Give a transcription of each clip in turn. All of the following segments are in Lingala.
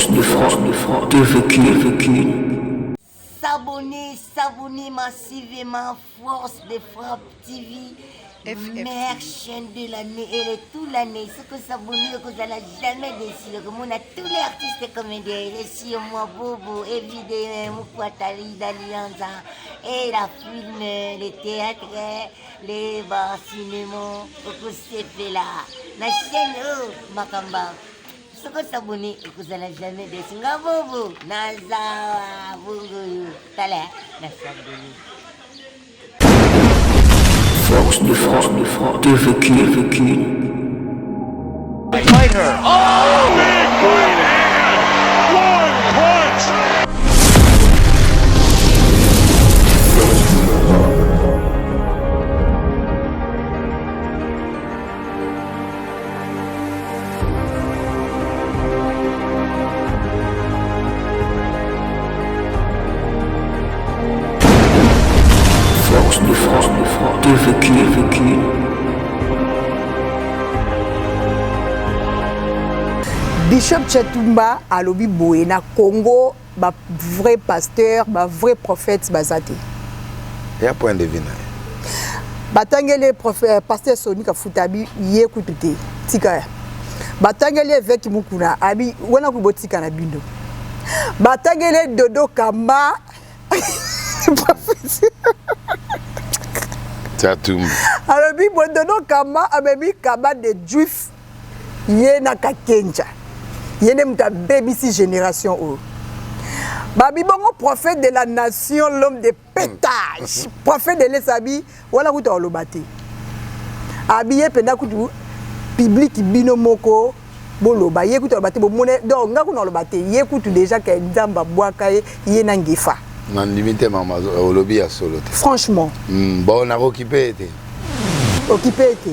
Force de force de force de vécu vécu. S'abonner, s'abonner massivement, Force de Frappe TV, meilleure chaîne de l'année et de toute l'année. Ce que s'abonner, que vous n'allez jamais déçu. On a tous les artistes comédiens, et si moi, Bobo, évidemment, Moukwatali, Dalianza, et la film, le théâtre, les bars, cinéma, okosepela na chaîne oyo makamba soki osabone okozala jamais desi nga bobo naza bongoyo tala na sabone. Force de force de force de vécu vécu. Fight her. Oh! Big right hand! One punch! Force de force de force de vécu vécu. Bishop Tshatumba alobi boye na Congo ba vrai pasteur ba vrai prophète baza te. Ya point de vue na ye. Batangeli euh, pasteur Sony Kafuta abi ye kutu te tika ya. Batangeli évêque Mukuna abi wana kutu botika na bino. Batangeli Dodo Kamba prophète Tshatumba. Alobi bo Dodo Kamba amemi kaba de juif ye na kakenja ye nde moto abebisi génération oyo babi bongo prophète de la nation l'homme de pétage prophète de l'est abi wana kutu aloba te abi ye mpenza kutu public bino moko boloba ye kutu aloba te bomone donc nga kuna aloba te ye kutu déjà ke nzambe abwaka ye ye na ngefa nandimi te mama olobi ya solo te franchement bon nakokipe ye te okipe ye te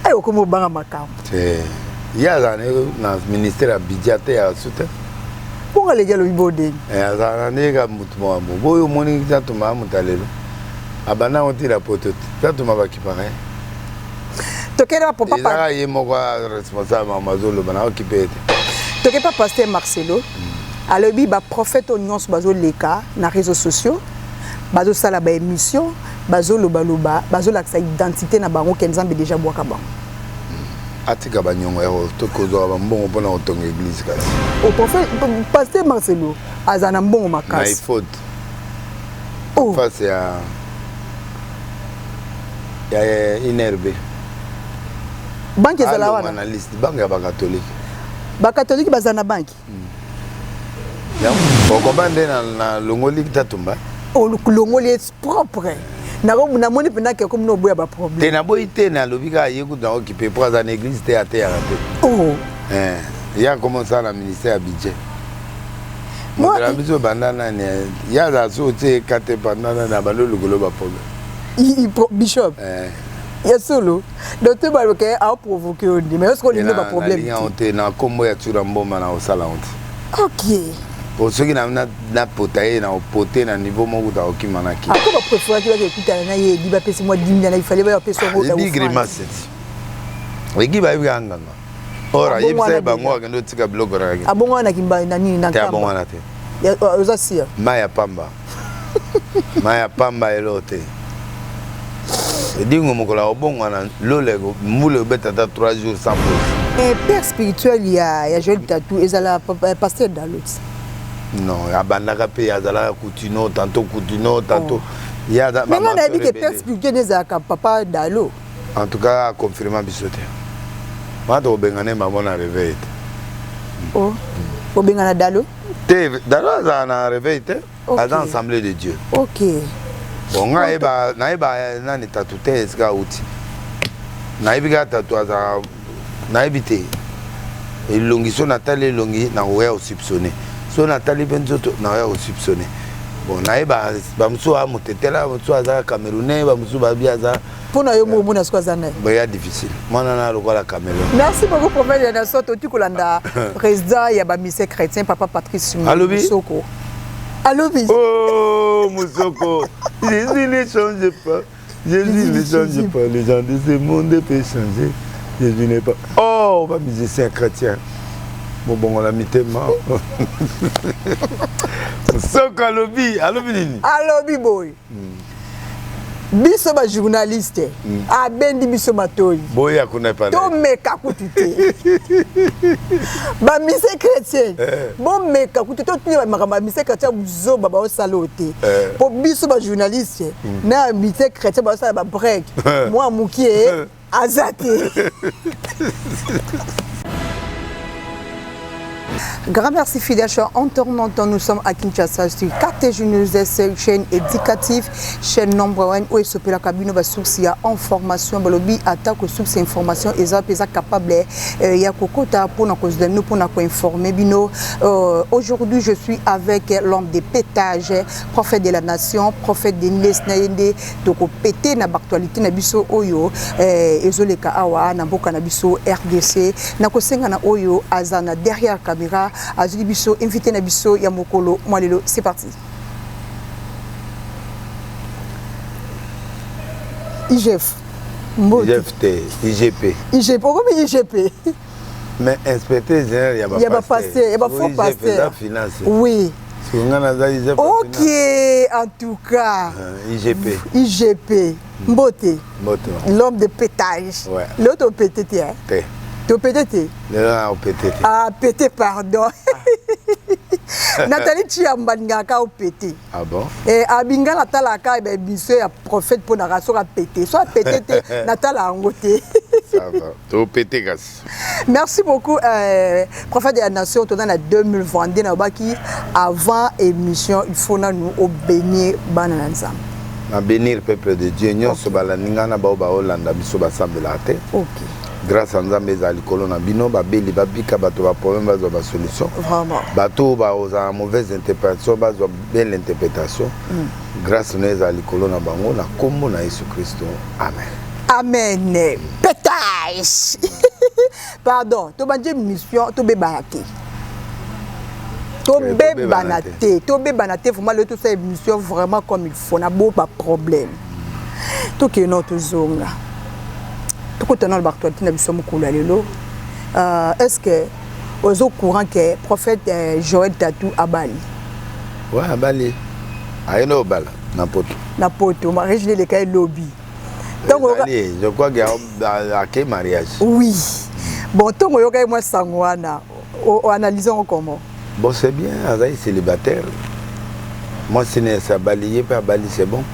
ayi okomi obanga makambo te ye azala na ministère ya budget te ya su te bongo aleki alobi bodeni eh, azala na ndenge kaka motu makambo boyo omoni tatuma moto ya lelo abanda yango tila poto te tatuma bakipaka ye tokende papa ezaka ye moko responsable makambo azoloba na okipe ye te toke pa pasteur Marcelo alobi ba prophète oyo nyonso bazoleka na réseaux sociaux bazosala ba émission bazolobaloba bazolakisa identité na bango ke nzambe déjà bwaka bango. Atika banyongo ya kozwaka bambongo mpona kotonga église kasi o prophète pasteur Marcelo aza na mbongo na makasi ifode oh. face ya INRB banque ezala alonga wana na liste banque ya bakatolike bakatolike baza na banque okoba nde na longoli tatumba olongoli ye propre namoni mpenza ke komi oboya baproblème te naboyi te nalobi kaka ye kutu naokipe po aza na église te ateyaka te oh. Eh, ye akoma osala na ministère ya budget moto na biso banda nani ye azala so otie eka te banda nani abandi olukolo baproblème bishop eh. Ya solo donc te baloke aoprovoke yo nde mais osoki olingi baproblème nalingi yango te na nkombo ya tsura mboma na kosala yango te ok po soki napota ye na opote na niveau moko kuta okima na ki ako bapréféraki baka ekutana na ye edi bapesi mwa dimia na ifale baya bapesi yango edi grimace ti egi bayebi kaka nganga or ayebisa ye bango akende otika biloko na abongo wana kimba na nini na te abongo wana te oza sia mai ya pamba mai ya pamba eloo te edingo mokolo akobongwana lola mbula ebeta ata 3 jours sans pause. Eh, père spirituel ya Joël Tatou ezala pasteur Dalot. Non, abandaka mpe azalaka kutino tantôt kutino tantôt. Oh. Ye aza Mais nga nayebi ke père spirituel ezalaka papa Dalo. En tout cas, confirma biso te. Wana tokobengana ye bango na réveil te. Oh. Obengana Dalo? Te, Dalo azala na réveil te. Okay. Aza assemblée de Dieu. Ok. Bon, nga nayeba nayeba nani tatu te esika auti. Nayebi kaka tatu azala nayebi te. Elongi so natali elongi nakoya kosoupçonner. So natali mpe nzoto nakoya kosoupçonner. Bon, nayeba bamosusu aza motetela, bamosusu aza camerounais, bamosusu babi aza mpo na yo moko omona soki aza nani ya difficile mwana na lokola cameroun. Merci beaucoup prophète ya nation toti kolanda président ya bamise chrétien papa Patrice Alobi? Musoko alobi Oh, Moussoko, Jésus ne change pas. Jésus ne change pas. Les gens de ce monde peuvent changer. Jésus n'est pas. Oh, va musicien chrétien. Bobongola mitema. Soko alobi, alobi nini? Alobi boye. Biso ba journaliste abendi biso matoi. Boya kuna epa na ye. Tomeka kutu te. Ba musiciens chrétiens, Eh. bomeka kutu totuya makambo ya musicien chrétien buzoba baosala oyo te. Eh. Po biso ba journaliste na musicien chrétien baosala ba break. Mwa mokie aza te. Grand merci fidèle chers internautes. Nous sommes à Kinshasa sur KTG News S, chaîne éducative, chaîne number 1 oyo esopelaka bino ba source ya information balobi ata ko source information eza mpe capable euh, ya kokota mpona kozwa bino mpona koinformer bino. Aujourd'hui je suis avec l'homme de pétage, prophète de la nation, prophète de Niles na ye nde tokopete na baactualité na biso oyo eh, ezoleka awa na mboka na biso RDC. Nakosenga na oyo aza na derrière caméra azwi biso invité na biso ya mokolo mwa lelo. C'est parti. IGF mbote. IGF te, IGP. IGP okomi IGP. Mais inspecteur général ya ya bapasteur, ya bafaux pasteur. Finance. Oui. Soki nga naza IGF. Ok, en tout cas. IGP. IGP mbote. Mbote. L'homme de pétage. Ouais. Lelo topete te, hein? Te. Topete te. Lelo na opete te. Ah, pété, pardon. Nathalie Chiamba alingaka opete. Ah bon? Eh, abinga natalaka ba émission ya prophète mpo naka soki apete, so apete te natala yango te. Ça va. Topete kasi. Merci beaucoup prophète de la nation. Toza na 2022, nalobaki avant émission il faut nanu obénir bana na Nzambe. Na bénir peuple de Dieu nyonso balandi ngai na bao baolanda biso basambelaka te. Grâce à Nzambe ezala likolo na bino, babeli babika, bato ba problème bazwa ba solution. Vraiment. Bato oyo bazala na mauvaise interprétation bazwa belle interprétation. Grâce na ezala likolo na bango na kombo na Yesu Kristo. Amen. Amen. Pétage. Pardon, tobandi émission tobebana te. Tobebana te, tobebana te vraiment le tout ça émission vraiment comme il faut na bo ba problème. Tokende no tozonga. Tokotana na baactualité na biso mokolo ya lelo. Est-ce que ozo courant que prophète Joël Tatou abali? Ouais, abali. Ayeno obala na poto. Na poto, mariage leleka elobi. Ezali, je crois qu'il y a ake mariage. Oui. Bon, ntongo oyokaki mwa sango wana, oanalyse yango comment? Bon, c'est bien, azali célibataire. Mwasi na esi abali, ye mpe abali, c'est bon.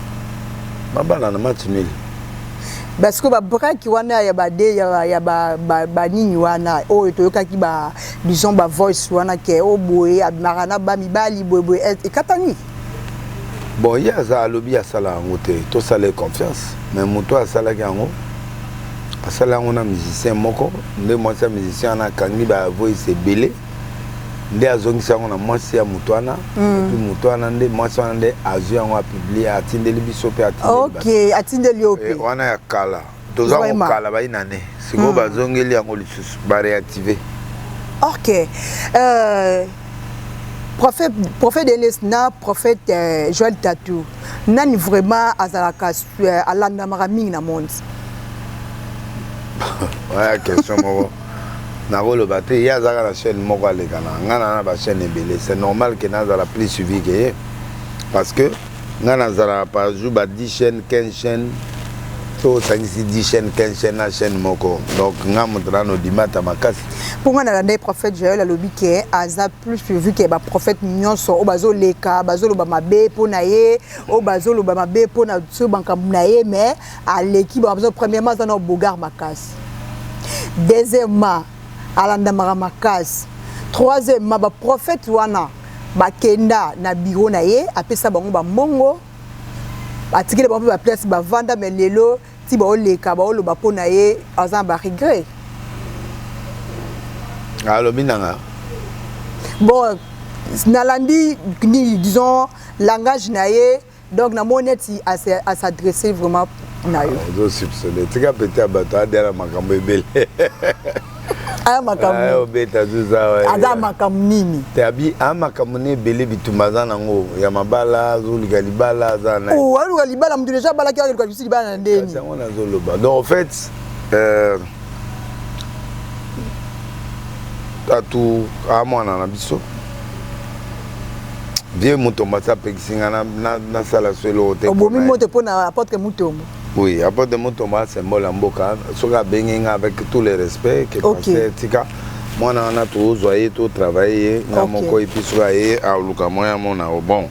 Babala na match nul. Parce que babraki wana ya bade ya banini wana oyo toyokaki ba disons ba voice wana ke o boye abimaka na bamibali boye boye, ekatani. Bon, ye aza alobi asala yango te, tosala ye confiance. Mais moto asalaki yango, asala yango na musicien moko, nde mwasi ya musicien wana akangi ba voice ebele, nde azongisi yango na mwasi ya moto wana. Et puis moto wana nde mwasi wana nde azwi yango apublie, atindeli biso mpe atindeli bato. Ok, atindeli yo mpe. Eh, wana ya kala toza Vraiment. kokala bayina ne sikoyo bazongeli yango lisusu baréactive. Ok. Prophète Denis na prophète Joël Tatou, nani vraiment azalaka alandamaka mingi na monde? Wana question moko nakoloba te. Ye azalaka na chaîne moko aleka na nga na bachaîne ebele. C'est normal ke nazala plus suivi ke ye, parce que nga nazalaka par jour ba 10 chaînes, 15 chaînes, so osangisi 10 chaînes, 15 chaînes na chaîne moko, donc nga moto nano dimata makasi. Mpo nga nalanda ye, prophète Joël alobi ke aza plus suivi ke baprophète nyonso oyo bazoleka, bazoloba mabe mpo na ye, oyo bazoloba mabe mpo na so makambo na ye, mais aleki bango. Premièrement, aza na bogar makasi. Deuxièmement, alandamaka makasi. Troisièmement, baprophète wana bakenda na bureau na ye, apesa bango bambongo, atikeli bango mpe baplace bavanda, mais lelo ti baoleka baoloba mpo na ye, aza na baregret. Alobi nanga. Bon, nalandi nini, disons langage na ye, donc namoni neti as'adresse vraiment na yo. Ozosoupçonne, tika pete ya bato adela makambo ebele. Aya makambo. Obeta zuza. Aza makambo nini? Te, abi a makambo ne ebele, bitumba aza nango ya mabala, azoluka libala, aza na Oh, aluka libala? Moto déjà abalaki, aluka lisusu libala na ndeni? Yango nazoloba. Donc en fait, Tatu a mwana na biso. Vieux Mutombo asi apekisi nga nasala so eloko te. Obomi moto mpo na apôtre Mutombo. Oui, apôtre Mutombo a symbole ya mboka. Soki abengi nga avec tous les respects que pasteur tika mwana wana tozwa ye to travailler ye nga moko et puis soki aye aluka moyen amona bon.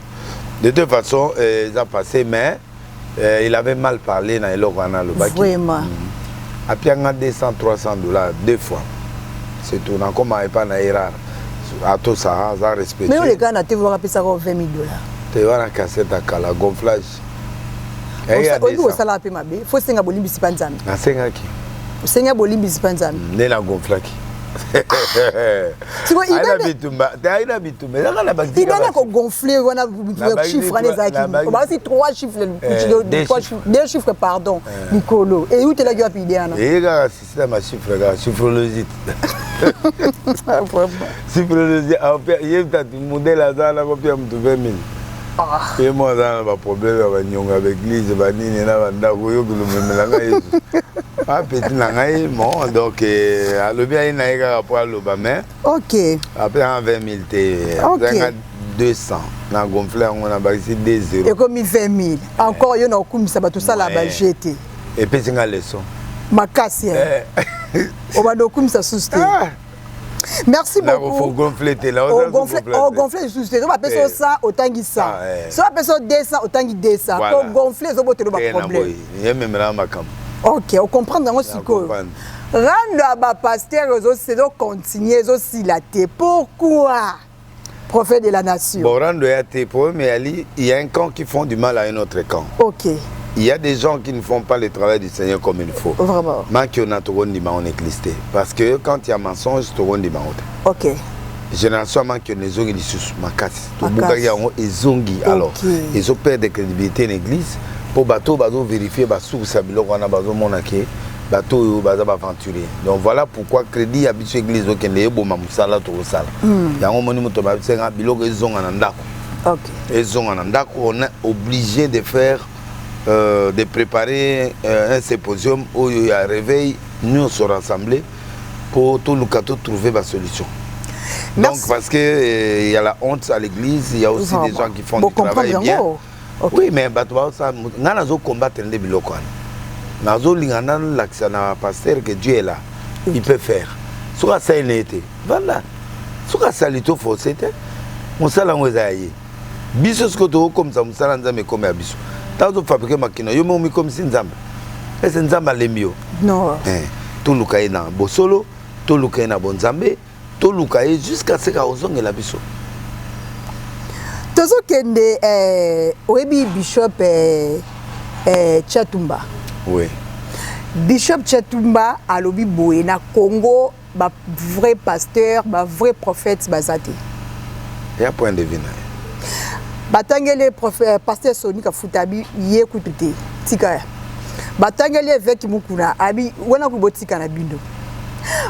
De toute façon, eza passé mais il avait mal parlé na eloko wana alobaki. Vraiment. Apia nga 200 300 dollars deux fois. C'est tout. Nakoma epa na ye rare. Atosaka aza respectueux. Mais oleka na TV wakapesaka 20 000 dollars. Te, wana cassette ya kala gonflage. Oyebi kosalaka mpe mabe, fo senga bolimbisi mpa Nzambe. Nasengaki. Osenga bolimbisi mpa Nzambe. Nde na gonflaki. Aina bitumba te, aina bitumba ezaka na idana kogonfle wana. Chiffre wana ezalaki, obakisi trois chiffres, deux chiffres, pardon, likolo. Eyutelaki wapi idée wana? Eye kaka système ya chiffre, kaka chiffrologie, chiffrologie. Ye tatu modèle aza na kopia motu 20 000, ye mo aza na baproblème ya banyongo ya baeglise banini na bandako. Oyoki lomemela ngai Yesu apeti na ngai. Bon, donc alobi aye na ye kaka po aloba, mais apesanga 20 000 te, apesanga 200. Na gonfle yango, na bakisi 2 0. Ekomi 20 000 encore. Yo na okumisa bato, osala baje te. Epesi nga leçon. Makasi, obanda okumisa susu te. Merci beaucoup. Gonfle te. Ogonfle lisusu te. So bapesi yo 100, otangi 100. So bapesi yo 200, otangi 200. Kogonfle ezobotelo baproblème. Yememelaka makambo. Ok, ocomprendre yango sikoyo. Rando ya bapasteur ezocontinue, ezosila te. Pourquoi, prophète de la nation? Bon, rando ya te, problème eyali, il y a un camp qui font du mal à un autre camp. Il y a des gens qui ne font pas le travail du Seigneur comme il faut. Vraiment. Manque on a tokondima en église te. Parce que quand il y a mensonge, tokondima te. Génération manque on ezongi lisusu makasi. Tobukaki yango, ezongi. Alors, ezo perdre crédibilité na église po bato bazo vérifier, basukisa biloko wana, bazomona ke bato oyo baza baaventurier. Donc voilà pourquoi crédit ya biso église okende eboma mosala tokosala. Yango omoni moto babisenga biloko ezonga na ndako. Ezonga na ndako, on est obligé de faire de préparer un symposium oyo ya réveil nyonso rassemblé pour toluka trouver ba solution. Donc parce que il y a la honte à l'église, il y a aussi des gens qui font bon, du travail bien. Oui, mais bato baosala, ngai nazocombattre nde biloko wana. Nazolinga nalakisa na pasteur que Dieu est là, il peut faire. Soki asali na ye te, voilà, soki asali to force te, mosala yango eza ya ye. Biso sikoyo tokokomisa mosala Nzambe ekoma ya biso. Ntango ozofabrike makina, yo moko mikomisi Nzambe, ese Nzambe alembi yo? Non. Toluka ye na bosolo, toluka ye na bonzambe, toluka ye jusqu'à ce kozongela biso. Tozokende, oyebi bishop Chatumba? Oui. Bishop Chatumba alobi boye: na Congo, bavrai pasteur, bavrai prophète baza te. Ya point de vue na ye. Batangeli pasteur Soni Kafuta, abi ye kutu te, tika ya. Batangeli évêque Mukuna, abi wana kutu botika na bino.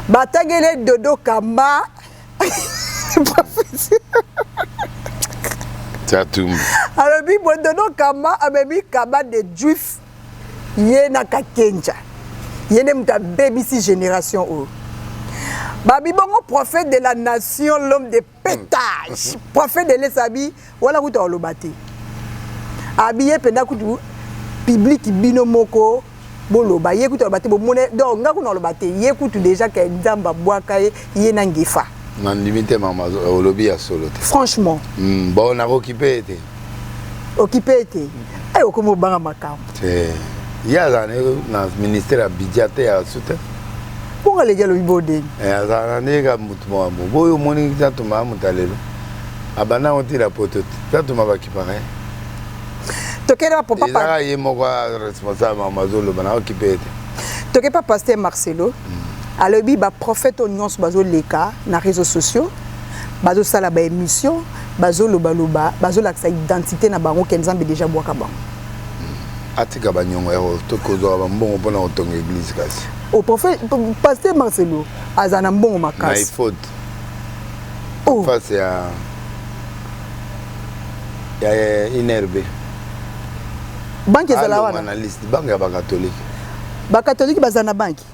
Batangeli Dodo Kamba. Chatumba. Alobi boye: Dodo Kamba amemi kaba de juif, ye na Kakenja, ye nde moto abebisi génération oyo. Babi bongo prophète de la nation, l'homme de pétage, prophète de lesabi wana kutu aloba te, abi ye mpenza kutu public bino moko boloba, ye kutu aloba te. Bomone donc nga kuna aloba te, ye kutu déjà ke Nzambe abwaka ye, ye na ngefa. Nandimi te, mama, olobi ya solo te. Franchement. Bon, nakokipe ye te. Okipe ye te, ay okomi obanga makambo. Te, ye azala na ministère ya budget te, ya su te. Mpongo aleki, alobi bodeni. Azala na ndenge kaka motu makambo boyo. Omoni Tatuma ya moto alelo abanda yango tila poto te. Tatuma bakipaka ye. Tokende papa. Ezaka ye moko responsable, makambo azoloba, nakokipe ye te. Toke pa pasteur Marcelo. Alobi baprophète oyo nyonso bazoleka na réseaux sociaux, bazosala baémission, bazolobaloba, bazolakisa identité na bango ke Nzambe déjà bwaka bango. Atika banyongo ya kozwaka bambongo mpona kotonga église kasi. O prophète pasteur Marcelo aza na mbongo na makasi. Ifode. Oh. Face ya INRB. Banke ezala Alongwa wana. Na liste banke ya bakatolike. Bakatolike baza na banke.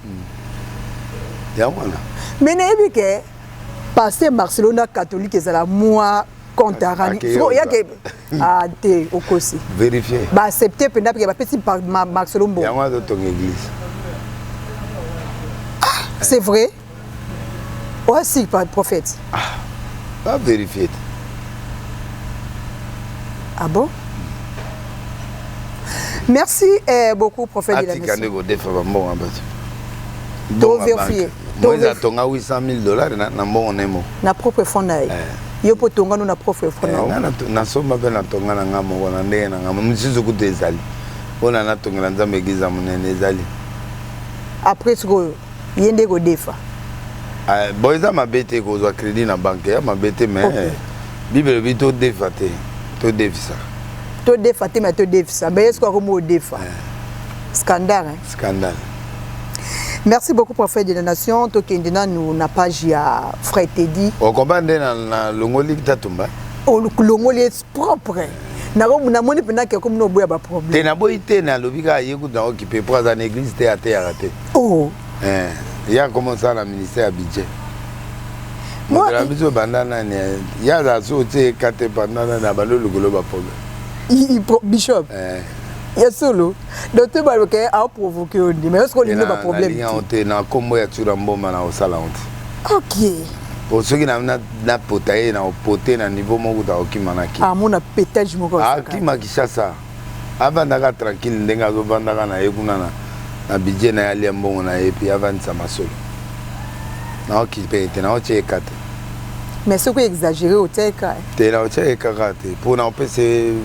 Yango wana. Mais nayebi ke Pasteur Marcelo na catholique ezala mwa compte à rendre. Yake ah te okosi. Vérifier. Ba accepter penda parce que bapesi Marcelo mbongo. Yango azotonga église. Ah, c'est vrai. Oasi prophète. Ah, ba vérifier. Ah bon? Merci eh, beaucoup prophète de la nation. Atika nde kodefa bambongo ya bato. To vérifier. Moïse atonga 800 000 dollars na mbongo na ye moko. Na propre fond na ye. Eh. Yo mpo tonga no na propre fond na yo. Eh, nasomba mpe natonga na nga moko na ndenge na nga mosusu kutu ezali. Mpo na natongela Nzambe eglise ya monene ezali. Après sikoyo ye nde kodefa. Eh, bon eza mabe te kozwa crédit na banque ya mabe te mais okay. Bible elobi todefa te todefisa. Todefa te mais todefisa mais ye sikoyo akomi odefa. Eh. Scandale. Hein? Scandale. Merci beaucoup prophète de la nation. Tokende nanu na page ya frère Teddy. Okomba nde na, na longoli Tatumba. Longoli est propre. Namoni mpenza ke akomi na oboya ba problème. Te naboyi te nalobi kaka ye kutu na okipe po aza na église te ateyaka te. Oh. Eh, ye akoma osala na ministère ya budget. Moto na biso banda nani ye azala so otie eka te banda nani abandi olukolo ba problème. Bishop. Eh. Ya solo. Donc te baloke a provoquer yo nde mais est-ce que olingi ba problème te? Nalingi te na kombo ya Tsura Mboma na osala yango te. OK. Po soki na na pota ye na opote na niveau moko kuta okima na ki. Amona petage moko. Akima Kinshasa. Avandaka tranquille ndenge azovandaka na ye kuna na na budget na ye alia mbongo na ye puis avandisa masolo. Na okipe te na otie eka te. Mais soki exagéré otie eka. Te na otie eka kaka te po na opesa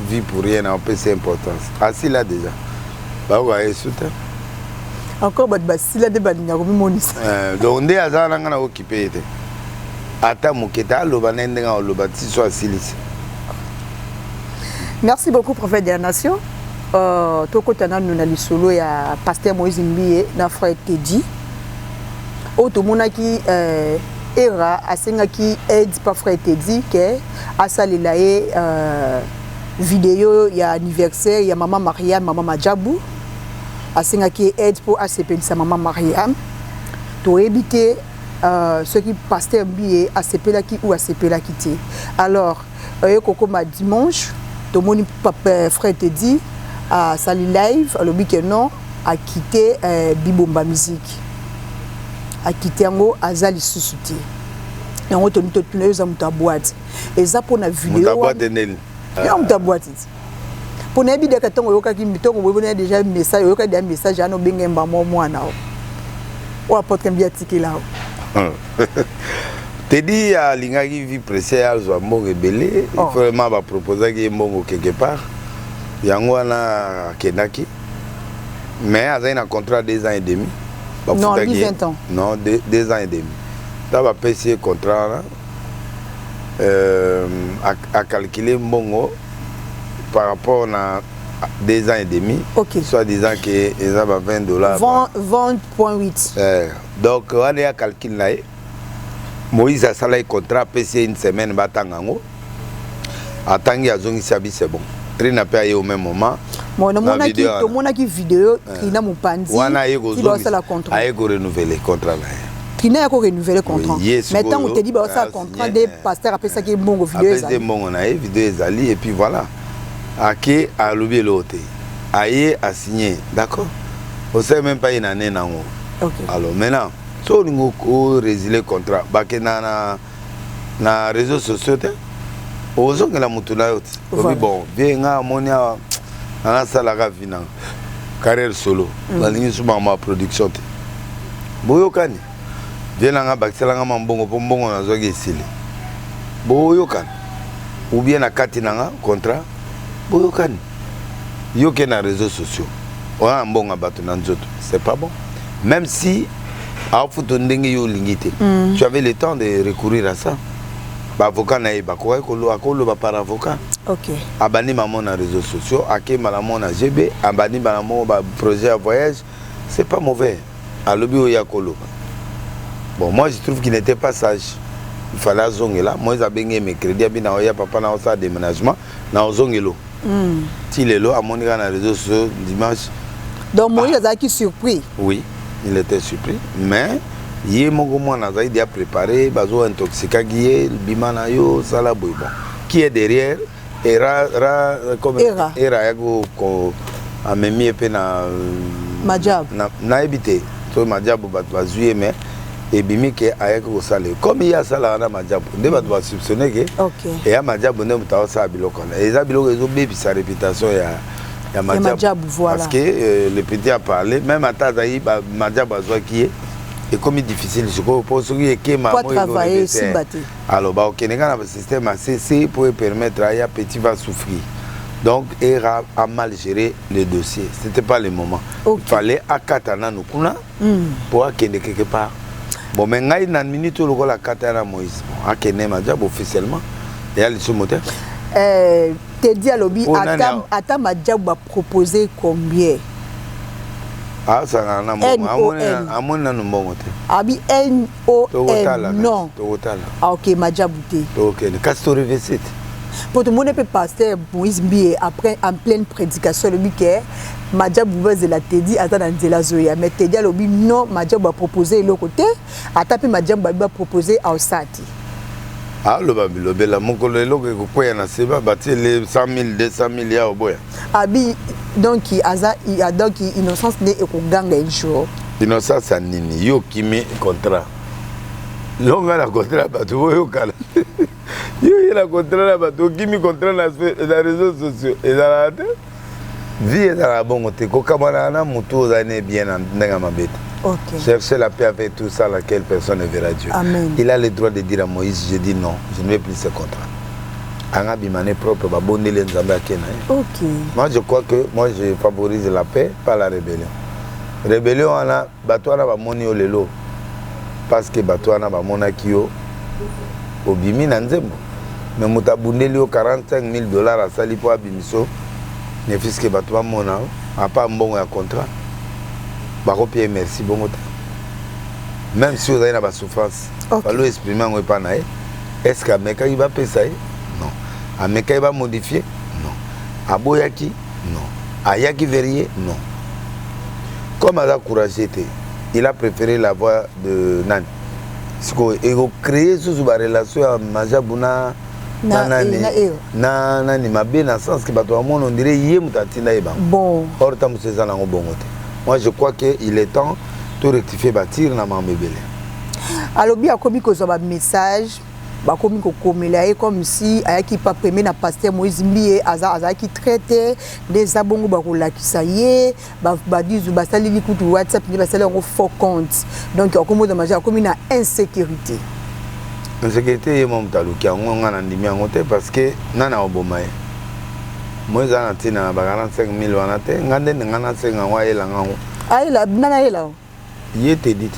vie pour rien na opesa importance. Asila déjà. Bayoka ye su te. Encore bato basila nde balingaka komimonisa. Eh, donc nde aza na nga na okipe ye te. Ata moke te aloba na ye ndenge aloba ti so asilisi. Merci beaucoup prophète de la nation. Euh, tokota nanu na lisolo ya pasteur Moïse Mbiye na frère Teddy. Oyo tomonaki euh, Era asengaki aide pa frère Teddy ke asalela ye euh, video ya anniversaire ya mama Mariam, mama Majabu. Asengaki ye aide mpo asepelisa mama Mariam. Toyebi te euh, soki pasteur Mbiye asepelaki ou asepelaki te. Alors oye kokoma dimanche tomoni papa frère Teddy asali live alobi ke non akite euh, bibomba musique akite yango aza lisusu te yango toni totuna yo eza moto ya boite eza mpona video ya moto ya boite ti mpo nayebi deka ntango oyokaki ntango boyebona deja message oyokaki deja message wana obenge mbamo mwana o oyo apotre mbi atikela o. Teddy alingaki vie pressée azwa mbongo ebele. Oh. Vraiment ba proposaki ye mbongo quelque part. Yango wana akendaki. Mais azali na contrat 2 ans et demi. Non, 20 ans. Non, 2 ans et demi. Ntango bapesi ye contrat wana a calculer mbongo par rapport na 2 ans et demi. Okay. Soit disant que eza ba 20 dollars. 20.8. Eh, donc wana ya calcul na ye. Moïse asalaki contrat apesi ye une semaine batanga yango. Atangi azongisi abi c'est bon. Trina pe aye au même moment. Bon, namonaki tomonaki video Trina mopanzi. Wana aye kozongisa aye ko renouveler contrat na ye. Trina ya ko renouveler contrat. Mais tango Teddy ba osala contrat de pasteur apesaki mbongo video ezali. Apesi mbongo na ye video ezali et puis voilà. Ake alobi eloko te. Aye a signé. D'accord? Osali même pas une année nango. Okay. Alors maintenant soki olingi o résilier contrat bakenda na na réseaux sociaux te ozongela motu na yo te obi bon vie nga amoni awa nasalaka vie nanga carrière solo nalingi so makambo ya production te boyokani vie nanga bakiselanga ma mbongo mpo mbongo nazwaki esili boyokani ou bien na kati nanga contrat boyokani yo ke na réseaux sociaux oza na mbongo ya bato na nzoto c'est pas bon même si aofuta ndenge yo olingi te. Tu avais le temps de recourir à ça. Ba avocat na ye bakokaki akoloba par avocat. Abandi mamo na réseaux sociaux akembala mo na GB abandi mbala moko ba projet ya voyage c'est pas mauvais alobi oyo akoloba. Bon moi je trouve qu'il n'était pas sage. Il fallait azongela Moïse abengi ye mercredi abi na oya papa na osala déménagement na ozongelo. Ti lelo amoni kaka na réseaux sociaux dimanche. Donc Moïse azalaki surpris. Oui, il était surpris mais Ye moko mwana azali déjà préparé, bazo intoxikaki ye, bima na yo, sala boye. Bon, qui est derrière? Era ra comme Era. Era ayaki amemi ye mpe na Majabu. Nayebi te so majabu bato bazwi ye, mais ebimi ke ayaki kosala ye comme ye asalaka na majabu nde bato basoupçonne ke eya majabu nde moto aosala biloko wana. Eza biloko ezobebisa réputation ya majabu. Majabu, voilà. Parce que le petit a parlé même, ata azali majabu azwaki ye, ekomi difficile sikoyo mpo soki ekema Po travailler, esimba te. Alors bakokende kaka na basystème ya cc pour permettre aya petit va souffrir. Donc Era a mal géré le dossier, c'était pas le moment. Il fallait akata nanu kuna po akende quelque part. Bon, mais ngai na minute oyo lokola akata ya na Moïse, bon, akende majabu officiellement, eya lisumu te. Tedi alobi Oh, nani ata, ata majabu bapropose combien? Asangana na mbongo. NON. Amoni nanu mbongo te. Abi N O Tokotala. N non. Tokotala. Ah, ok, majabu te. Tokokende kasi torevese te. Po tomoni mpe pasteur Moïse Mbiye, après, en pleine prédication, alobi ke majabu bazela Tedi, aza na nzela azoya. Mais Tedi alobi non, majabu bapropose eloko te, ata mpe majabu babi bapropose aosala te. Aloba bilobela. Mokolo eloko ekokweya na seba, batiele 100 000, 200 000 ya oboya. Abi donc aza donc innocence nde ekoganga un jour. Innocence ya nini? Yo okimi contrat, longa na contrat, bato boyokana. Yo ye na contrat na bato, okimi contrat na réseaux sociaux. Ezalaka te, vie ezalaka bongo te. Kokamwana na motu ozali ne bien na ndenge ya mabe te. Cherchez la paix avec tout ça, laquelle personne ne verra Dieu. Amen. Il a le droit de dire à Moïse, je dis non, je ne veux plus ce contrat. Anga bimane propre, babondeli Nzambe ake na ye. Moi, je crois que moi, je favorise la paix, pas la rébellion. Rébellion wana, bato wana bamoni yo lelo parce que bato wana bamonaki yo obimi na nzembo, mais moto abundeli yo 45 000 dollars, asali mpo abimiso, ne fût-ce que bato bamona apa mbongo ya contrat, bakopia ye merci bongo te, même si ozali na basouffrance. Falo exprime yango epa na ye. Est ce que amekaki bapesa ye? Non. Amekaki bamodifie? Non. Aboyaki? Non. Ayaki vers ye? Non. Comme aza courageux te, il a préféré la voie de nani. Sikoyo ekocréer susu barelation ya majabu na nani na nani mabe, na sens ke bato bamona ondire ye moto atinda ye bango. Or ta mosu eza nango bongo te. Moi, je crois que il est temps to rectifier batir na mambo ebele. Alobi akomi kozwa bamessage, bakomi kokomela ye comme si ayaki pa premier na pasteur Moïse Mbiye, aza azalaki traité nde eza bongo. Bakolakisa ye badizu basaleli kutu WhatsApp nde basali yango faux compte. Donc akomi ozwa maja, akomi na insécurité. Insécurité, ye mo moto aluki yango. Nga na ndimi yango te, parce que nani akoboma ye? Mo eza na ntina na ba 45 000 wana te. Nga nde nga nasenga yango, ayelanga yango. Ayela nani? Ayela? Ye tedi te,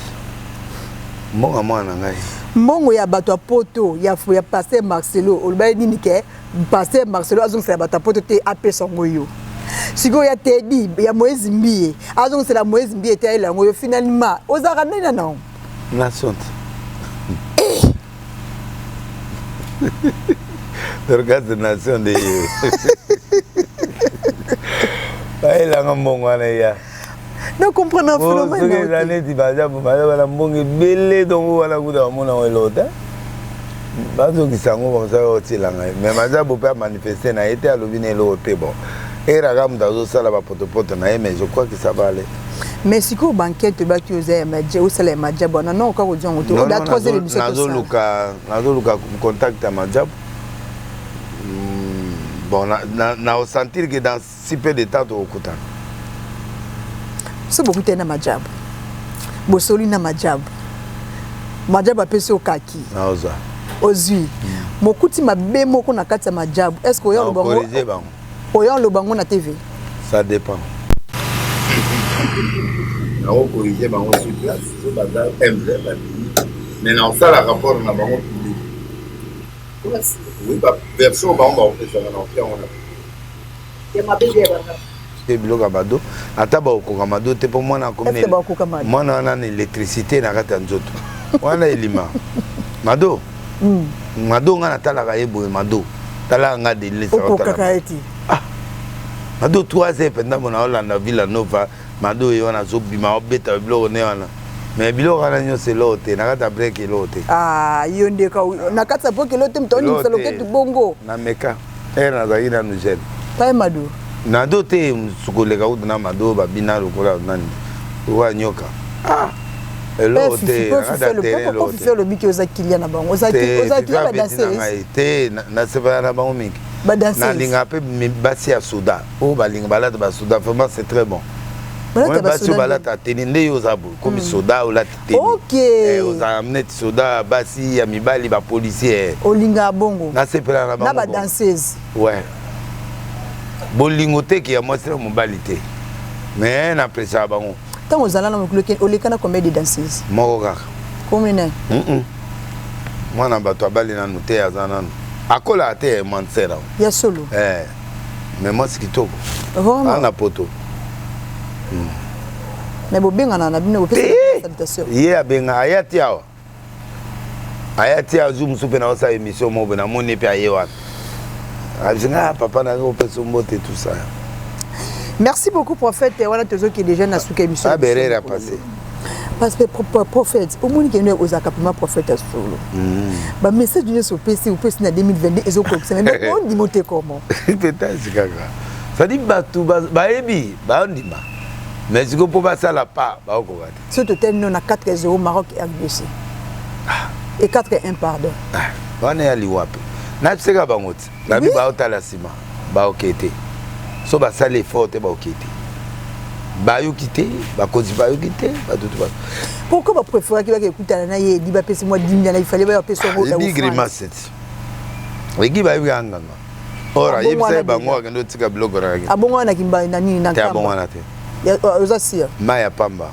mbongo mwana na ngai. Mbongo ya bato ya poto ya pasteur Marcelo, olobaki nini? Ke pasteur Marcelo azongisela bato ya poto te, apesa yango yo. Sikoyo ya Tedi, ya Moïse Mbiye, azongisela Moïse Mbiye te, ayela yango yo. Finalement ozalaka ndenge na nango? Nation te. Dorcas, nation nde ye bayelanga mbongo wana eya. Na comprendre phénomène. Soki eza neti baza bana mbongo ebele, dongo wana kuta bamona yango eloko te, bazongisa yango komsa otiela ngai. Mais mazabu mpe amanifeste na ye te, alobi na eloko te. Bon, eraka moto azosala bapotopoto na ye, mais je crois que ça va aller. Mais sikoyo bankete obaki oza ya maja, osala ya majabu wana, non? Oka kozwa yango te oda troisième émission. Nazoluka contact ya majabu. Bon, na osentir que dans si peu de temps tokokutana. So bokutani na majabu, bosoli na majabu, majabu apesi okaki. Naozwa. Ozwi mokuti mabe moko na kati ya majabu, est ce que oya oloba oya oloba yango na TV? Ça dépend. Nakocorrige bango sur place so baza humble, babimi, mais naosala rapport na bango public. Oui, baversion bango bakopesaka na opia yango na te. Biloko ya bado, ata bakokoka mado te, mpo mwana mwana wana na électricité na kati ya nzoto wana elima mado. Mado, nga natalaka ye boye, mado talaka nga. Okokaka ye te. Ah, mado 3 heures mpenza mona olanda Villa Nova, mado ye wana azobima, obeta biloko ne wana. Mais biloko wana nyonso eloko te na kati ya break, eloko te. Ah, yo nde na kati ya break eloko te, moto onimisa loketu bongo. Na meka ere nazalaki nanu jeune. Paye Mado. Nado te, koleka kutu na Mado babina lokola nani, lokola nyoka. Ah, eloko te na kati ya terrain, eloko te. Olobi oza kilia na bango, oza kilia badanseuse. Te, nasepela na bango mingi. Nalingaka mpe basi ya soda oyo balinga balata basoda, vraiment c'est très bon. Basi oyo balata tenue nde yo oza boye komi soda, olati tenue, ozala neti soda, basi ya mibali bapolicier. Olingaka bongo. Nasepela na bango. Na badanseuse. Ouais, bolingo teke ya mwasi na mobali te, mais napesaka bango. Ntango ozala na mokili, oleka na combien de danseuse? Moko kaka. Combien nani? Mwana bato abali nanu te, aza nanu akolaka te, mansera. Ya solo? Eh, mais mwasi kitoko na poto. Mais bobengana na bino? Salutation. Ye abenga, aya ti awa, aya ti azwi mosusu mpe naosala émission moko boye, namoni mpe aye wana, abisinga papa na opesa mbote, tout ça. Merci beaucoup, prophète. Wana tozoki déjà na suka émission. Aberere a passé. Parce que prophète, omoni kende ozalaka mpema prophète ya solo. Bamessage nyonso opesi na 2022 ezokokisa, mais ondima te comment? Peut-être kaka, c'est-à-dire bato bayebi, baondima, mais sikoyo mpo basala pa baokoka te. So totali no na 4-0 Maroc RDC et 4-1, pardon. Wana ya liwa mpe nabiseka bango ti nabi baotala nsima, baoke te. So basali effort te, baoke te, bayoki te, bakonzi bayoki te, bato te. Pourquoi bapréféraki baka ekutana na ye edi, bapesi mwa 10 na ifale bapesi yango? Edi grimace ti egi bayebi kaka nganga or ayebisa ye bango akende otika biloko na Abongo wana kimba na nini na Te, abongo wana te. Oza sia? Mai ya pamba,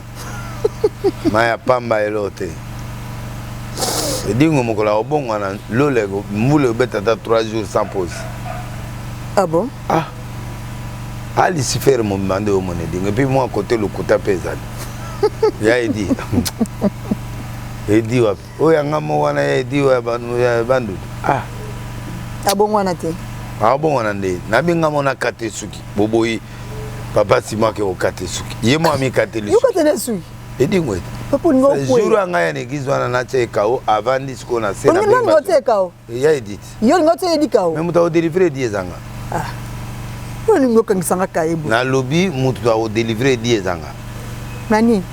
mai ya pamba, elo te. Edingo mokolo akobongwana, lola mbula ebeta ata 3 jours sans pause. Ah bon? Ah, alucifer mobimba nde omona edingo. Et puis mwa kote lokuta mpe ezali ya edi. Edi wapi oyo yanga mo wana ya edi oyo ya Bandudu? Ah. Abongwana te. Abongwana nde nabenga mo nakate suki boboyi. Papa Simo ake kokate suki, ye mo amikateli. Yokatene suki? Edingo ete papa olinga jour ya ngai ya na église wana natya ekao, avandi sikoyo na se. Nani otia ekao? Ya Edith. Yo olinga otia edi kao? Mais moto akodélivre edi ezanga. Ah, yo olingi okangisanga kayebo. Nalobi moto akodélivre edi ezanga. Nani?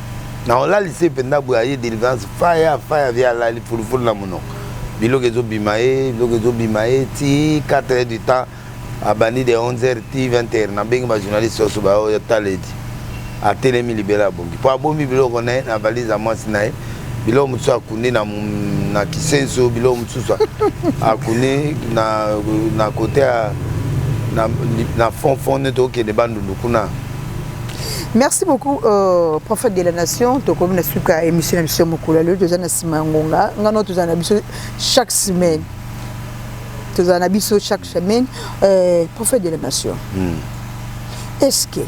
Na olalisi mpenza boye, aye délivrance, faya faya vie, alali fulufulu na monoko, biloko ezobima ye, biloko ezobima ye ti 4 heures du temps. Abandi de 11 heures ti 20 heures. Nabengi bajournaliste nyonso baoyo tala edi atelemi libela, abongi mpo abombi biloko na ye na valise ya mwasi na ye. Biloko mosusu akundi na kisenso, biloko mosusu akundi na kote ya na fond fond nde tokende Bandundu kuna. Merci beaucoup, prophète de la nation. Tokomi na suka émission na biso mokolo ya lelo. Toza na nsima ya ngonga ngano, toza na biso chaque semaine, tozala na biso chaque semaine. Prophète de la nation, est ce que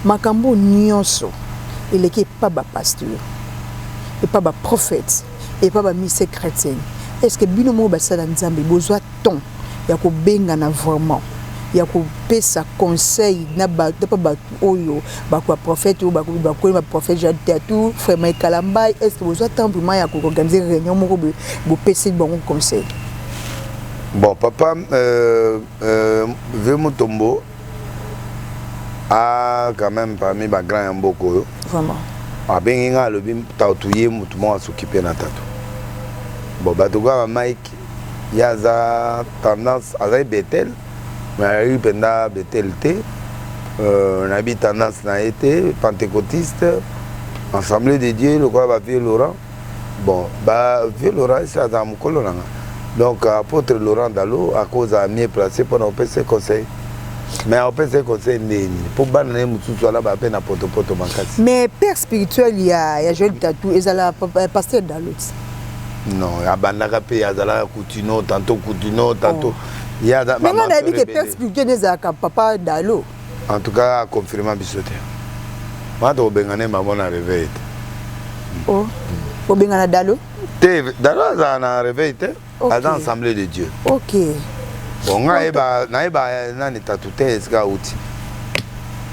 makambo nyonso eleki epa bapasteur, epa baprophète, epa bamise chrétienne, est ce que bino moko basala Nzambe bozwa temps ya kobengana vraiment, ya kopesa conseil na bato mpa bato oyo bakoya prophète, oyo bakoyi baprophète Jean Tatu, frère Mike Kalambai? Est ce que bozwa temps vraiment ya koorganiser réunion moko bopesi bango conseil? Bon, papa Ve Mutombo a quand même parmi bagrand ya mboka oyo. Vraiment. Abengi nga, alobi tatu ye motu moko asokipe na tatu. Bon, bato kaka Mike, ye aza tendance azali Betel, mais ayaki mpenza Betel te. Nayebi tendance na ye te, pentecôtiste, Assemblée de Dieu lokola bavieux Laurent. Bon, bavieux Laurent esi azala mokolo na nga, donc apôtre Laurent Dalo akozala mieux placé mpona kopesa conseil. Mais akopesa conseil ndeni mpo bana na ye mosusu wana bape na potopoto makasi? Mais père spirituel ya Joel Tatu ezala pasteur Dalo? Non, abandaka mpe azalaka Kutino, tantôt Kutino, tantôt oh. Ye aza. Mais nga nayebi ke père spirituel ezalaka papa Dalo. En tout cas aconfirma biso te, wana tokobengana ye mamo na réveil te. Oh. Obengana Dalo? Te, Dalo azala na réveil te. Aza Assemblée de Dieu. Bon, nga nayeba nani tatu te, esika auti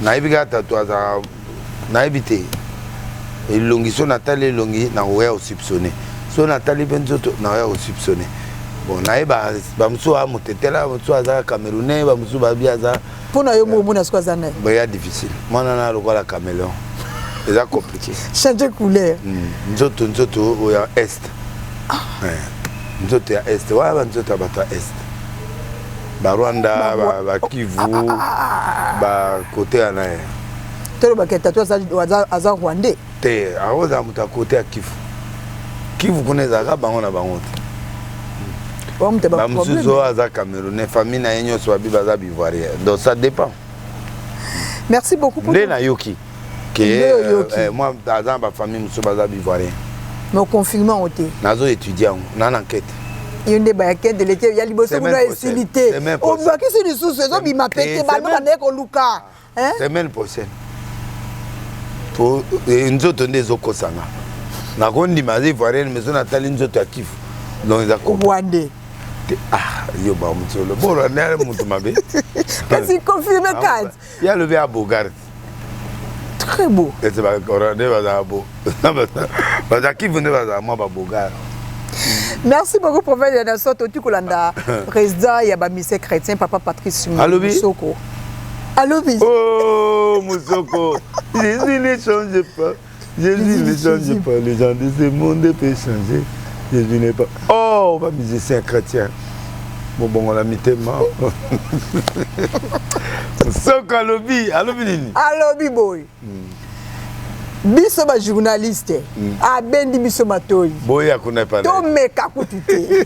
nayebi kaka tatu azala, nayebi te. Elongi so natali elongi nakoya kosoupçonne, so natali mpe nzoto nakoya kosoupçonne. Bon, nayeba bamosusu aza motetela, bamosusu aza Camerounais, bamosusu babi aza. Mpo na yo mo omona soki aza nani? Boya difficile, mwana na lokola caméléon, eza compliqué. Changer couleur. Nzoto oyo ya est, nzoto ya est wana, banzoto ya bato ya est, Barwanda, Bakivu, bakote wana ye. Tolobaka tatu aza Rwandais? Te, akozala moto ya kote ya Kivu. Kivu kuna ezalaka bango na bango te. Bamosusu oyo aza Camerounais, famille na ye nyonso babi baza Bivoirien, donc ça dépend. Merci beaucoup. Nde nayoki ke moi aza na bafamille mosusu baza Bivoirien. Mais oconfirme yango te? Nazo étudie yango na na enquête. Yo nde bayakende leke ya liboso kuna esili te, obakisi lisusu, ezobima pe te, bano bandeki koluka. Semaine prochaine po nzoto nde ezokosanga, nakondima aza Ivoirienne, mais so natali nzoto ya Kivu, donc eza Rwandais. Ah, yo bamusolo bo Rwandais moto mabe. Kasi confirme kati. Ye alobi ya beau garde. Très beau. Ete Barwandais bazala bo, baza Kivu nde bazala mwa babeau gars. Merci beaucoup, prophète de la nation. Toti kolanda président ya bamusiciens chrétien, papa Patrice Alobi. Musoko. Alobi. Oh, Musoko, Jésus ne change pas. Jésus ne change pas. Les gens de ce monde peuvent changer. Jésus n'est pas. Oh, ba musicien chrétien. Bobongola mitema. Musoko alobi, alobi nini? Alobi boye. Biso bajournaliste, abendi biso matoi. Boya kuna epa. Tomeka kutu te.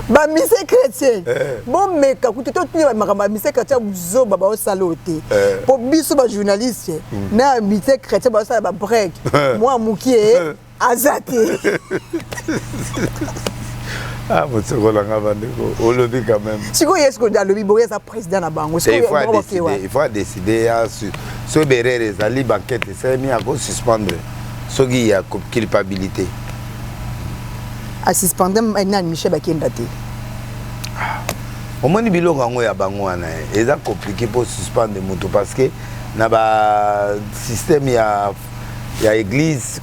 Bamusiciens chrétien, bomeka kutu totuya makambo ya musicien chrétien, buzoba baosala oyo te, mpo biso bajournaliste na musicien chrétien baosala babreak mwa mokie aza te. Ah, mosoko nanga, bandeko, olobi quand même. Sikoyo ye sikoyo alobi boye, aza président na bango. Il faut décider, il faut décider ya soki berere ezali, bankete esalemi, akosuspendre soki ya culpabilité. Asuspendre nani? Michel Bakenda te? Omoni biloko yango ya bango wana eza compliqué mpo suspendre moto, parce que na basystème ya église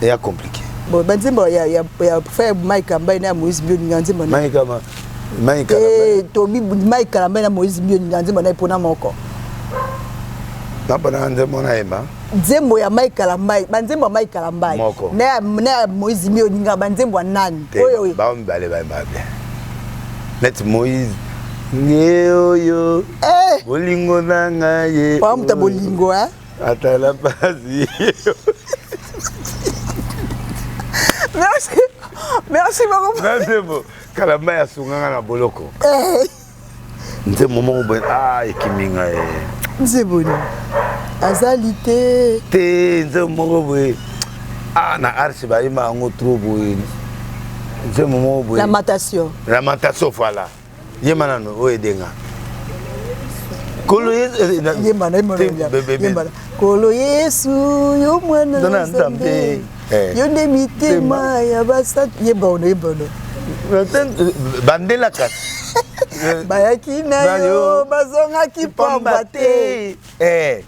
eya compliqué. Bon, banzembo ya frère Mike Kambai na ya Moïse Mbio, ninga nzembo? Mike? Tobi Mike Kalambai na Moïse Mbio, ninga nzembo na ye mpona moko. Napona nzembo nayemba? Nzembo ya Mike Kalambai, banzembo ya Mike Kalambai moko. Na ya Moïse Mbio, ninga banzembo ya nani? Oyo bao mibale bayemba bien, neti Moïse nge oyo bolingo na ngai ye. Moto bolingo. Atala pasi. Merci, merci beaucoup. Na nzembo Kalamba asunganga na boloko, nzembo moko boye, ah, ekimi ngai. Nzembo nini? Azali te? Te, nzembo moko boye, ah, na arche bayemba yango trop boye, nzembo moko boye. Lamentation. Lamentation, voilà. Yemba nano oyo edenga kolo. Yemba: Kolo Yesu, yo mwana na Nzambe, yo nde mitema ya basantu. Yemba ono, yemba ono. Bandela kasi. Bayaki na yo, bazongaki pamba te.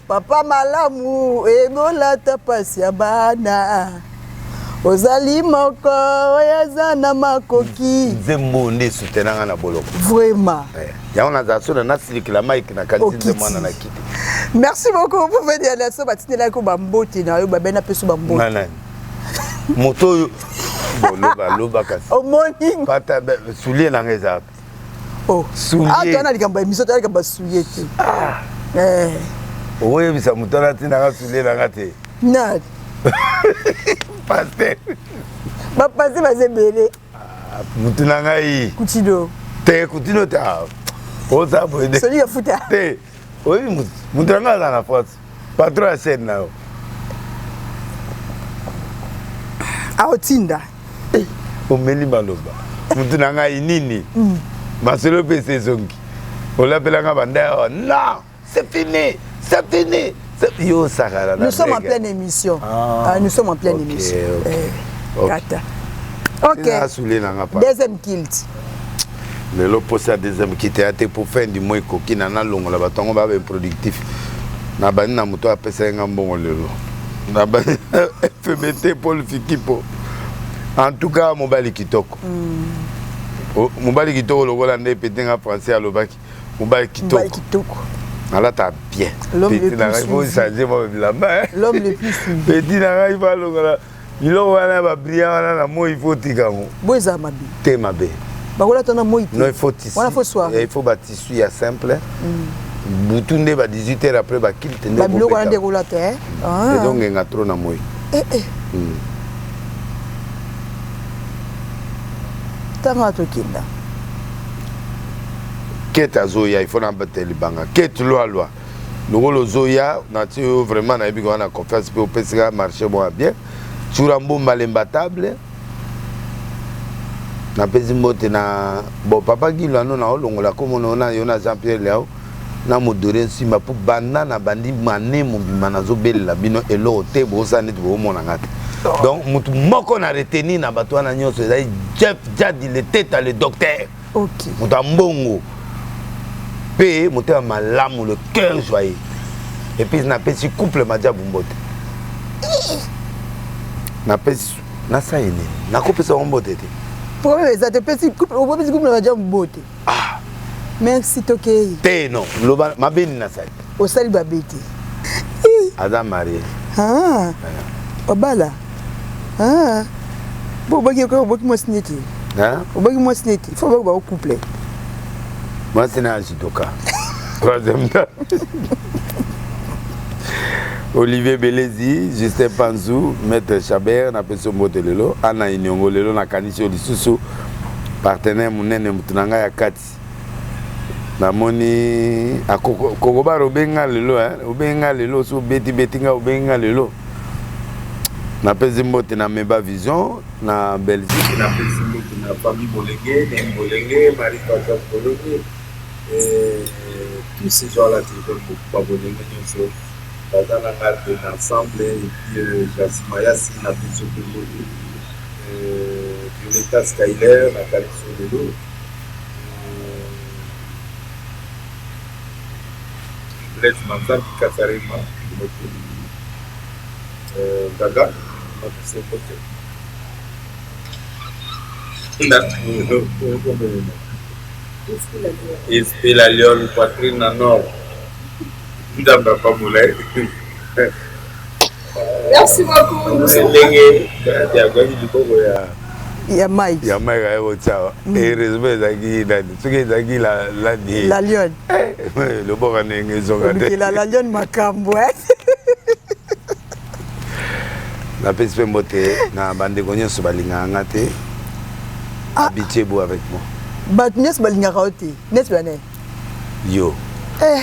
Papa malamu, ebolata pasi ya bana, ozali moko oyo aza na makoki. Nzembo nde esutenanga na boloko. Vraiment. Yango nazala so na nasilikela Mike, nakanisi nzembo wana na kiti. Merci beaucoup, prophète ya nation. Batindelaki bambote na yo, babena mpe so bambote. Nani? Moto oyo boloba loba kasi. Omoni. Pata soulier nanga eza. Oh, soulier na likambo ya émission, toya likambo ya soulier te. Okoyebisa moto wana ntinanga soulier nanga te. Nani? Pasteur. Bapasteur baza ebele. Motu na ngai. Kutino. Te, kutino te, oza boye. Soli ya futa. Te, oyebi motu na ngai aza na France, patron ya chaîne na yo. Aotinda. Omeli maloba, motu na ngai nini, masolo mpe ese ezongi, olapelanga banda awa. Non, c'est fini, c'est fini, yo osakala. Nous sommes en pleine émission. Ah, ah, nous sommes en pleine émission. Okay. Kata, ok. Asule nanga pa. Deuxième culte. Lelo posa ya deuxième culte ya te, po fin du mois ekoki na nalongola bato yango baba improductif na bandi na moto apesaki nga mbongo lelo. Na FBT Paul Fikipo. En tout cas mobali kitoko. Mm. Mobali kitoko lokola nde pete nga français alobaki. Mobali kitoko. Mobali kitoko. Nalata bien. Petit na ngai faut changer mwa bilamba. L'homme le plus suivi. Petit na ngai faut alongola biloko wana ya babrillant wana na moi il faut otika yango. Bo eza mabe. Te mabe. Bakolata na moi te. Non, il faut tissu. Wana faut soirée. Il faut ba tissu ya simple. Mm. Butu nde ba 18 heures après ba kilte nde. Ba biloko wana nde kolata eh. Ah. Ezo ngenga trop na moi. Eh eh. Mm. Tanga tokenda. Kete azoya, il faut na batela libanga. Kete loi loi. Lokola ozoya, na ti yo vraiment nayebi ko na confiance pe opesi nga marché moko ya bien. Tsura Mbumba l'imbattable. Napesi mbote na bon papa Guy Lwano na olongola komona na yo na Jean Pierre Leao na Modore Nsimba po banda na bandi mane mobimba nazobelela bino eloko te bosala neti boomona nga te. Donc mutu moko na retenir na bato wana nyonso ezali Jeff Jadi le teta le docteur. Okay. Moto ya mbongo mpe motema malamu le cœur joyeux. Et puis napesi couple Madiabu mbote. Napesi nasali nini? Nakopesa bango mbote te. Problème eza te opesi couple opesi couple Madiabu mbote. Ah. Merci tokei. Te non, loba mabe nini nasali? Osali mabe te. Aza marié. Ah. Obala. Ah. Bo obaki obaki mwasi neti. Hein? Obaki mwasi neti. Faut obaki ba couple. Mwasi na judoka. Troisième dan. Olivier Belezi, Justin Panzu, Maître Chabert, napesi yo mbote lelo, Anna Inyongo lelo nakanisi yo lisusu, partenaire monene moto na ngai ya kati. Namoni kokobara obengi nga lelo, obengi nga lelo, soki obeti beti nga obengi nga lelo. Napesi mbote na Meba Vision na Belgique. Napesi mbote na famille Bolenge, Nene Bolenge, Marie Patience Bolenge, et tous ces gens-là que j'aime beaucoup, ba Bolenge nyonso baza na nga de ensemble et puis euh, Jasi Mayasi na biso pe mbote, euh, Violetta Skyler na Kaliso lelo, euh, Blaise Manzambi Kasarema mbote. Euh, Gaga, napesi yo mbote. Esprit la lionne, poitrine na nord. Nzambe apambola ye. Merci beaucoup. Ndenge azwaki liboko ya ya Mike. Ya Mike aye kotia. Heureusement ezalaki nani? Soki ezalaki la la la lionne. Eh, loboko ndenge ezonga te. La la lionne makambo. Eh. Napesi mpe mbote na bandeko nyonso balingaka nga te. Ah. Habituez-vous avec moi. Bato nyonso balingaka yo te. Neti bane. Yo. Eh.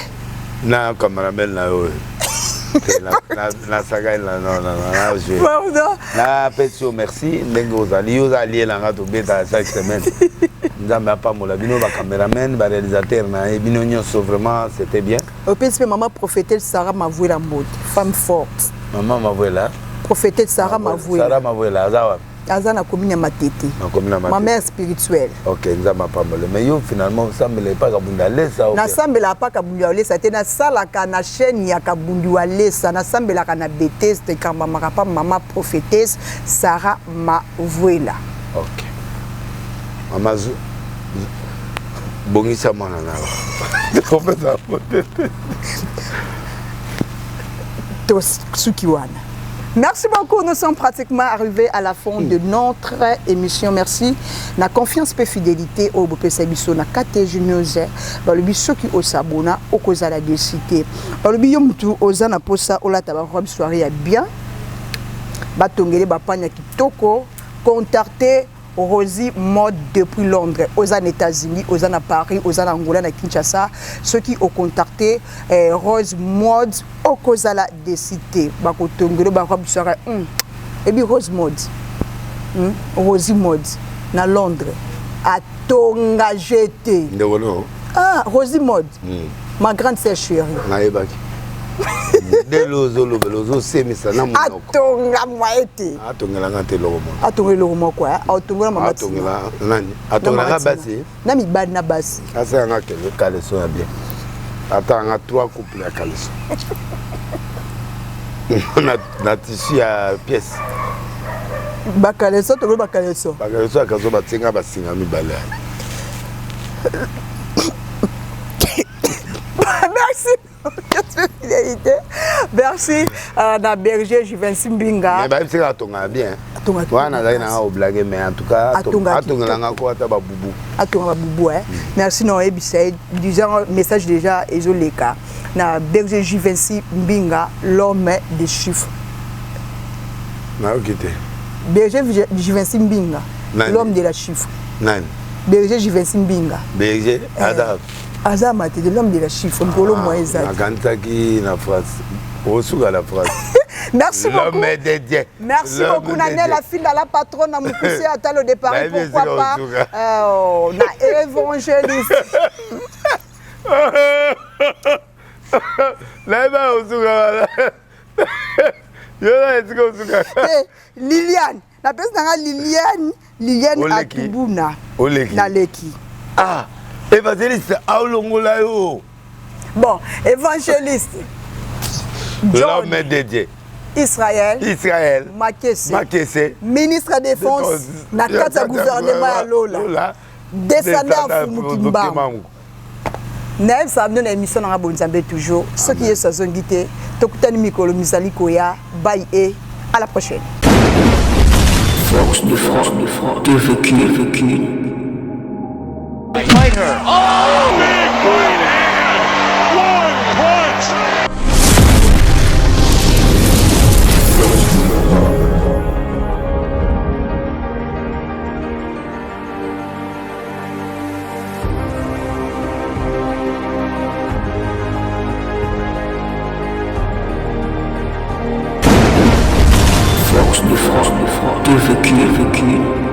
Na cameraman na yo. Nasakani na non non na jouer. Pardon. Napesi yo merci ndenge ozali yo oza allié na nga tobetaka chaque semaine. Nzambe apambola bino ba cameraman ba réalisateur na ye bino nyonso vraiment c'était bien. Opesi mpe mama prophétesse Sarah Mavuela mbote, femme forte. Mama Mavuela. Prophétesse Sarah Mavuela. Sarah Mavuela aza wapi? Aza na commune ya Matete. Na commune ya Matete. Ma mère spirituelle. OK, Nzambe apambola. Mais yo finalement osambela epa Kabunda Lesa. Nasambela epa Kabunda Lesa te, nasalaka na chaîne ya Kabundi wa Lesa, nasambelaka na Bethesda ekambamaka pa mama prophétesse Sarah Mavuela. OK. Mama zu bongisa mwana na yo. Kopesa mbote te. Tosuki wana. Merci beaucoup, nous sommes pratiquement arrivés à la fin de notre émission. Merci. Na confiance pe fidélité au bopesa biso na KTG News. Balobi soki osabona okozala décité. Balobi yo mutu oza na posa olata ba robe soirée ya bien. Batongele ba panya kitoko. Contacter Rosie Mode depuis Londres, oza na États-Unis, oza na Paris, oza na Angola, na Kinshasa. Soki o contacter eh, Rose Mode okozala décité. Bakotongelo ba robe soirée. Ebi Rose Mode. Rosie Mode na Londres. Atonga jete. Ndeko no. Ah, Rosie Mode. Ma grande sœur chérie. Nayebaki. Ndele ozolobela ozosemisa na monoko. Atonga mwaye te. Atongelanga te eloko moko. Atonga eloko moko eh. Atongela mama Atongela nani? Atongelanga basi. Na mibali na basi. Asalanga caleçon ya bien. Atanga trois couples ya caleçon. Na, na tissu ya pièce. Bakaleso tokolo bakaleso. Bakaleso ya kazo batie nga basinga mibale. Merci. Fidélité. Merci euh, na berger Juvenci Mbinga. Mais bayebisi kaka atongaka bien. Wana nazalaki nanga oblage mais en tout cas atongela nga ko ata babubu. Atonga babubu hein. Mm. Merci na oyebisa ye disant message déjà ezoleka na berger Juvenci Mbinga l'homme des chiffres. Nayoki te. Berger Juvenci Mbinga l'homme de la chiffre. Nani? Berger Juvenci Mbinga. Berger eh. Adam. Aza matete l'homme de la chiffre nkolo ah, moyen eza. Nakanisaki na phrase osuka la phrase. Merci beaucoup. L'homme de Dieu. Merci beaucoup Nanel la fille la patronne na mukuse ata le départ pourquoi pas euh, na évangéliste. Nayeba osuka wana. Yo na esika osuka. Eh, Liliane napesi na nga liliane liliane atubuna naleki ah évangéliste aolongola yo bon évangéliste l'homme de dieu Israël, Israël Makese, Makese ministre ya défense na kati ya gouvernement ya Lola, Lola descendant ya Mfumu Kimbangu. Nayebisaka bino na émission nanga bonzambe toujours soki Yesu azongi te tokutani mikolo mizali koya bye et à la prochaine. Force de frappe, de frappe, de vécu, vécu. Fight her. Oh! Big right hand. One punch. Force de frappe, de frappe, de vécu, vécu.